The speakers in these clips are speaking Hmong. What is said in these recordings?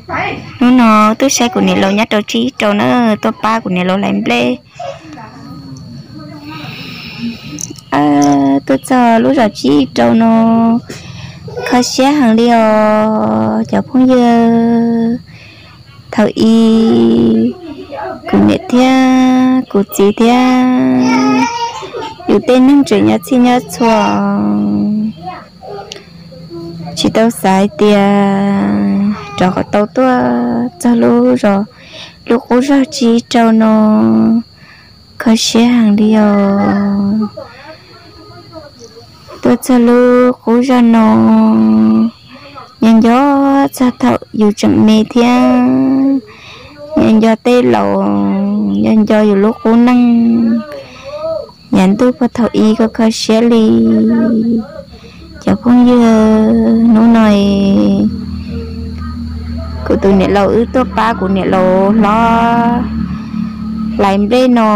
Hnub no tuaj saib kuv niam laus nyob rau Tsib Rau na, tuaj pab kuv niam laus hlais nplej. Tuaj txog lub zos Tsib Rau no kho siab heev li os cov phooj ywg. Thaum ub kuv niam thiab kuv txiv thiab yus tej neeg tseem nyob txhij nyob txhua, tsis tau xav hais tias rov qhov tau tuaj txog lub zos, lub qub zos Tsib Rau no. Kho siab heev li os. Tuaj txog lub qub zos no, nco nco txog thaum yus tseem me thiab, nco nco tej laus, nco nco yus lub qub neej. Yav ntuj puag thaum ub kho kho siab li. Cov phooj ywg, hnub no kuv tus niam laus wb tuaj pab kuv niam laus hlob hlais nplej no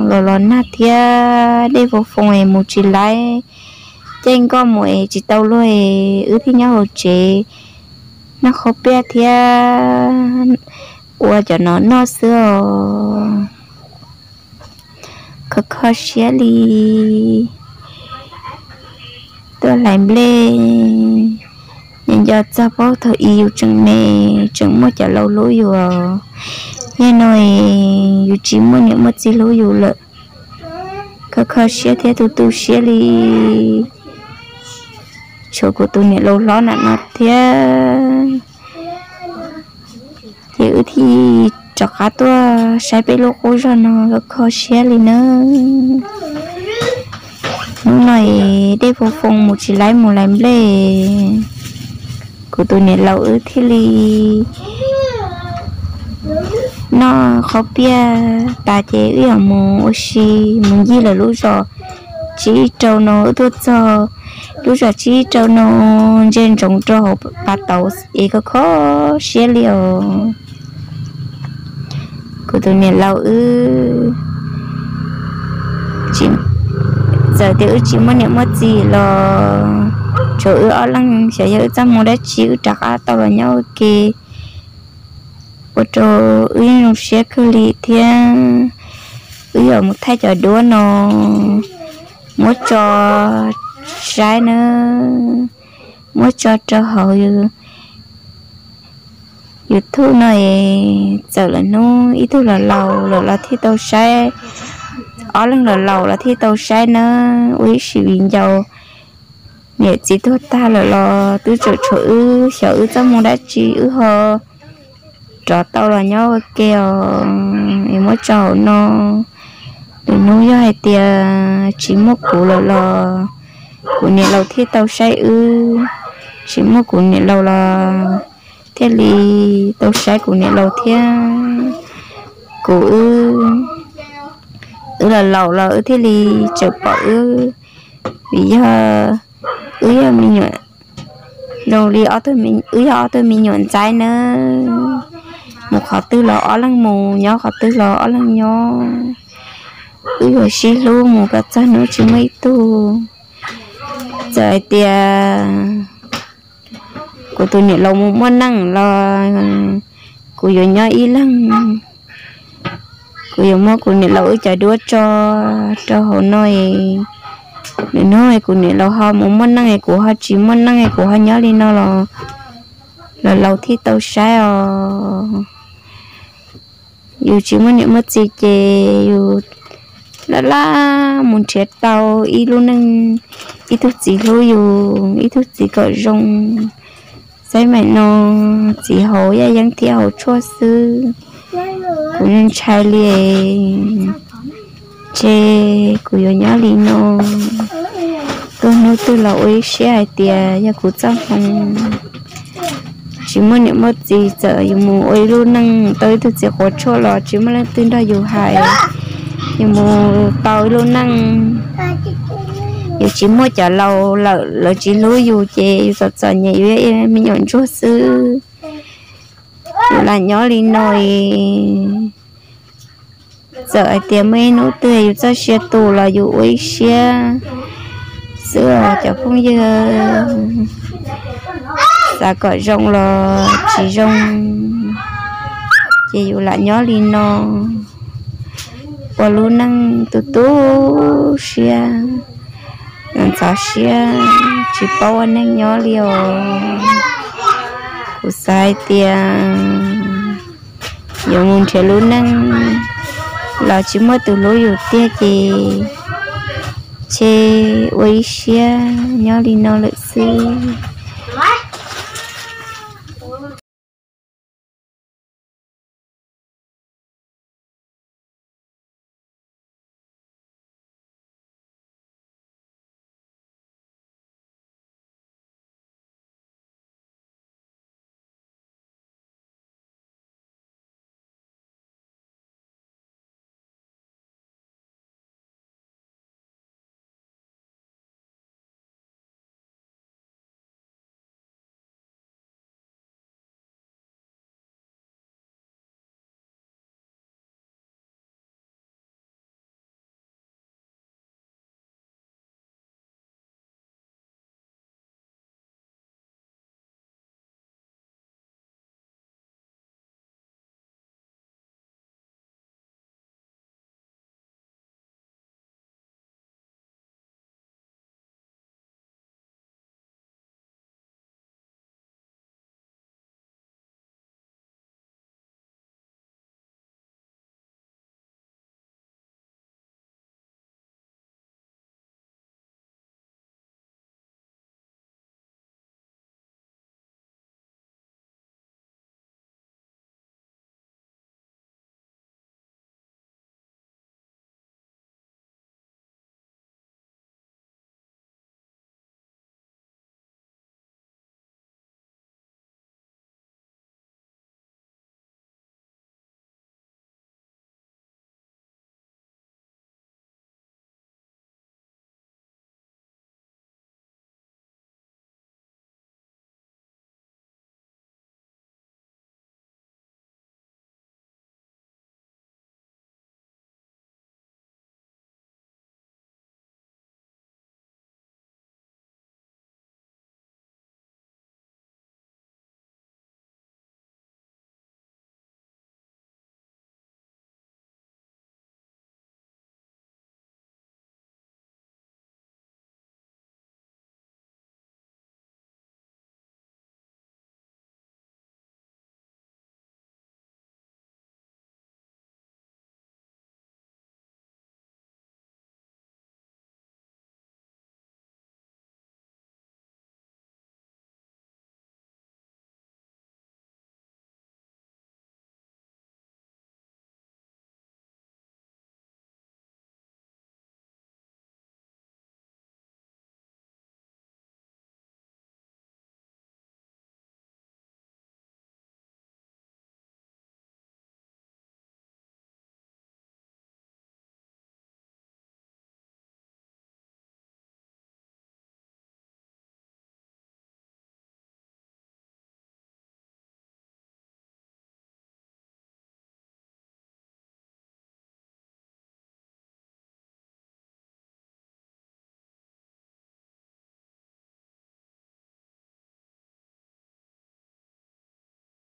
los los nag thiab dej foo foo es mus tsis laib, caij nkoj mus es tsis tau luag es wb thiaj nyob hauv tsev noj qhaub piaj thiab ua cov no noj xwb os. Kho kho siab li. Tuaj hlais nplej, nco nco txog paub thaum ub yus tseem me, tseem muaj cov laus hlub yus. Yog no yus tsis muaj niam muaj txiv hlub yus lawm, kho kho siab thiab tu tu siab li. Tshuav kuv tus niam laus hlob nam no thiab, ces wb thiaj rov qab tuaj saib peb lub qub zos no, kho kho siab li nawb. Hnub no es dej foo foo mus tsis laib mus hlais nplej, kuv tus niam laus wb thiaj li noj qhaub piaj tas ces wb yuav mus ua si, mus ncig lawv lub zos Tsib Rau no. Wb tuaj txog lub zos Tsib Rau no, ntsia ntsoov rau hauv pas tauv es kho kho siab li os. Kuv tus niam laus wb, txawm tias wb tsis muaj niam muaj txiv los tshuav wb ob leeg, xyov yog wb txoj hmoo dab tsi wb rov qab tau los nyob ua ke ua rau wb zoo siab kawg li thiab. Wb yuav mus thaij cov duab no muab tso saib nawb, muab tso rau hauv YouTube no es txawm lawm hnub ib tug los laus lawm los thiaj tau saib, ob leeg los laus los thiaj tau saib nawb. Ua ib sim viv ncaus niam txiv tuag tag lawm los twb tseem tshuav wb, xyov wb txoj hmoo dab tsi wb ho rov tau los nyob ua ke os. Es muab tso hauv no, lwm hnub yog hais tias tsis muaj kuv lawm los kuv niam laus thiaj tau saib wb, tsis muaj kuv niam laus los thiaj li tau saib kuv niam laus thiab. Kuv wb, wb los laus los wb thiaj li tseem pom wb, vim yog wb yog me nyuam zoo li, wb yog ob tug me nyuam ntxaib nawb. Mus qhov twg los ob leeg mus, nyob qhov twg los ob leeg nyob. Wb yuav sib hlub mus kom txog hnub tsis muaj ib tug. Txawm hais tias kuv tus niam laus mus muaj neej los kuv yuav nyob ib leeg. Kuv yuav muab kuv niam laus wb cov duab tso rau hauv no es, lwm hnub kuv niam laus ho mus muaj neej es kuv ho tsis muaj neej es kuv ho nyob li no los, los laus thiaj tau saib os. Yus tsis muaj niam muaj txiv ces yus laj laj mus nrhiav tau ib lub neej, ib tug txiv hlub yus, ib tug txiv kom zoo. Xaib maim no txiv hauv yaj yeeb thiab hauv tshuaj xwb, kuv ntshai li. Ces kuv yuav nyob li no, tuaj hnub twg los ua ib siab hais tias yog kuv txoj hmoo. Tsis muaj niam muaj txiv, txawm yus mus ua ib lub neej tau ib tug txiv quav tshuaj los tsis muaj leej twg nrog yus hais. Yus mus tau ib lub neej, yus tsis muaj cov laus lawm, lawv tsis hlub yus ces yus txom txom nyem, yus yog me nyuam ntsuag xwb. Yus lam nyob li no, txawm hais tias muaj ib hnub twg yus txoj sia tu los yus ua ib siab xwb os cov phooj ywg. Xav kom zoo los tsis zoo, ces yus lam nyob li no ua lub neej tu tu siab, ntxhov siab tsis paub ua neej nyob li os. Kuv xav hais tias yuav mus nrhiav lub neej los tsis muaj tus hlub yus tiag ces tseg ua ib siab nyob li no lawm xwb.